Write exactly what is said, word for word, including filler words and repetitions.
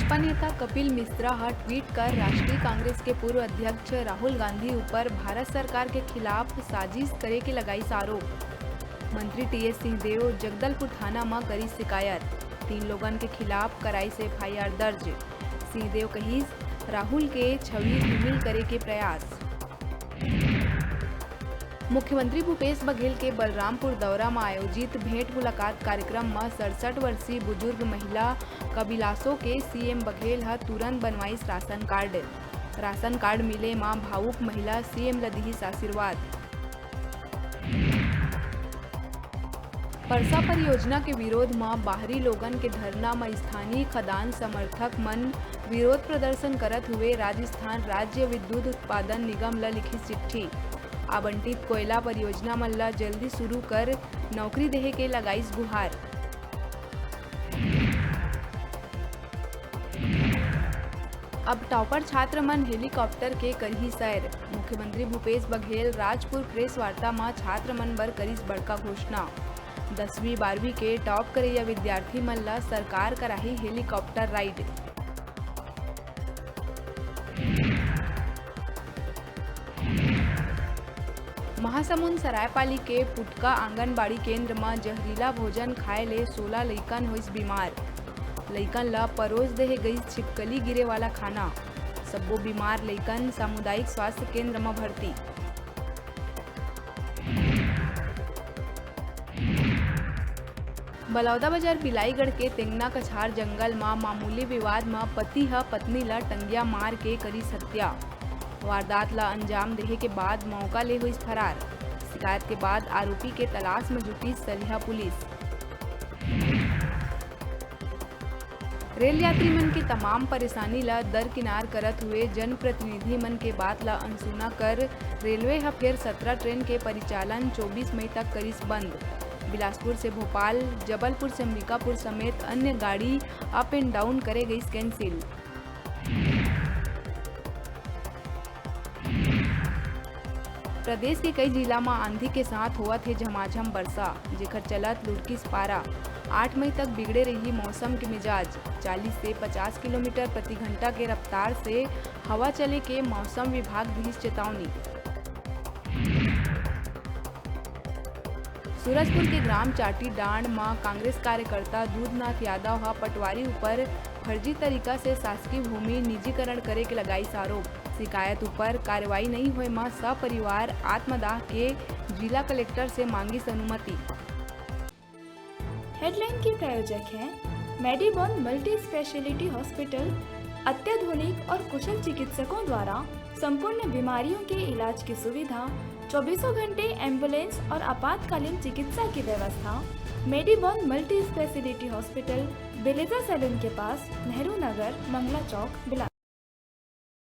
भाजपा नेता कपिल मिश्रा ह ट्वीट कर राष्ट्रीय कांग्रेस के पूर्व अध्यक्ष राहुल गांधी ऊपर भारत सरकार के खिलाफ साजिश करे के लगाइस आरोप। मंत्री टीएस सिंहदेव जगदलपुर थाना म करिस शिकायत, तीन लोगन के खिलाफ कराइस एफआईआर दर्ज। सिंहदेव कहिस, राहुल के छवि धूमिल करे के प्रयास। मुख्यमंत्री भूपेश बघेल के बलरामपुर दौरा म आयोजित भेंट मुलाकात कार्यक्रम म सड़सठ वर्षीय बुजुर्ग महिला कबिलासो के सीएम बघेल ह तुरंत बनवाइस राशन कार्ड। राशन कार्ड मिले म भावुक महिला सीएम ल दिहिस आशीर्वाद। परसा परियोजना के विरोध म बाहरी लोगन के धरना म स्थानीय खदान समर्थक मन विरोध प्रदर्शन करत हुए राजस्थान राज्य विद्युत उत्पादन निगम ल लिखिस चिट्ठी। आवंटित कोयला परियोजना मन ल जल्दी शुरू कर नौकरी देहे के लगाइस गुहार। अब टॉपर छात्र मन हेलीकॉप्टर के करही सैर। मुख्यमंत्री भूपेश बघेल राजपुर प्रेस वार्ता म छात्र मन बर करिस बड़का घोषणा। दसवीं बारहवीं के टॉप करइया विद्यार्थी मन ल सरकार कराही हेलीकॉप्टर राइड। महासमुंद सरायपाली के पुटका आंगनबाड़ी केंद्र म जहरीला भोजन खाए ले सोला लइकन होइस बीमार। लइकन ल परोस देहे गइस छिपकली गिरे वाला खाना। सब्बो बीमार लइकन सामुदायिक स्वास्थ्य केंद्र म भर्ती। बलौदाबाजार बिलाईगढ़ के तेंगना कछार जंगल म मामूली विवाद म पति ह पत्नी ल टंगिया मार के करिस हत्या। वारदात ल अंजाम देहे के बाद मौका ले होइस फरार। शिकायत के बाद आरोपी के तलाश म जुटिस सलिहा पुलिस। रेल यात्री मन के तमाम परेशानी ल दरकिनार करत हुए जनप्रतिनिधि मन के बात ल अनसुना कर रेलवे ह फेर सत्रह ट्रेन के परिचालन चौबीस मई तक करिस बंद। बिलासपुर से भोपाल, जबलपुर से अंबिकापुर समेत अन्य गाड़ी अप एंड डाउन करे गइस कैंसिल। प्रदेश के कई जिला म आंधी के साथ होवत हे झमाझम बरसा, जेकर चलत लुढ़किस पारा। आठ मई तक बिगड़े रही मौसम के मिजाज। चालीस से पचास किलोमीटर प्रति घंटा के रफ्तार से हवा चले के मौसम विभाग दिहिस चेतावनी। सूरजपुर के ग्राम चाटी डांड म कांग्रेस कार्यकर्ता दूधनाथ यादव ह पटवारी ऊपर फर्जी तरीका से शासकीय भूमि निजीकरण करे के लगाइस आरोप। शिकायत ऊपर कार्रवाई नइ होए म सपरिवार आत्मदाह के जिला कलेक्टर से मांगिस अनुमति। हेडलाइन के प्रायोजक हैं मेडीबॉन मल्टी स्पेशलिटी हॉस्पिटल। अत्याधुनिक और कुशल चिकित्सकों द्वारा संपूर्ण बीमारियों के इलाज की सुविधा, चौबीसों घंटे एम्बुलेंस और आपातकालीन चिकित्सा की व्यवस्था। मेडीबॉन मल्टी स्पेशलिटी हॉस्पिटल, बेलेजा सैलून के पास, नेहरू नगर, मंगला चौक, बिलासपुर।